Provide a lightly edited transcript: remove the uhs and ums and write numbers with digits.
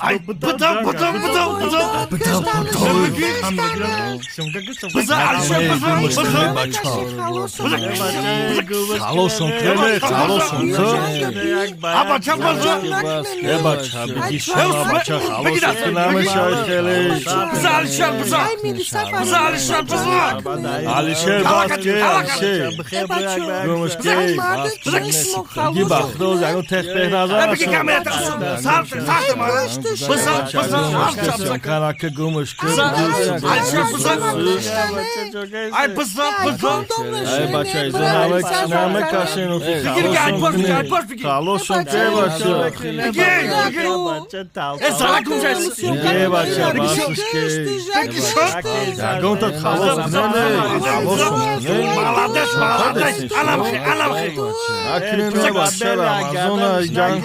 Ай, бутам, бутам, бутам, бутам. Биза, Алишер, биза, биза. Халосон кене, халосон. А бача, биза. Э, бача, биги шума, бача, халосон ки намешавад хеле. Биза, Алишер, биза. Биза, Алишер, биза. Алишер, бас ке, Алишер. Гумш ке. Биги, бахто ягон тех пех назар. Биги, камера, сар, сар, биза, биза, биза. Канака гумш ке. Алишер, биза. Ай, биза, биза. Ай, бача, изо намекашен. Биги, ай, бош, биги, ай, бош, биги. Халосон ке, бача. Биги, биги. Э, сара гумш. Е, бача, басш ке. Ягонта халос кунене, халосон куне. Молодец, молодец. Анамхи, анамхи. Акнена, бача, Рамазона ҷанг.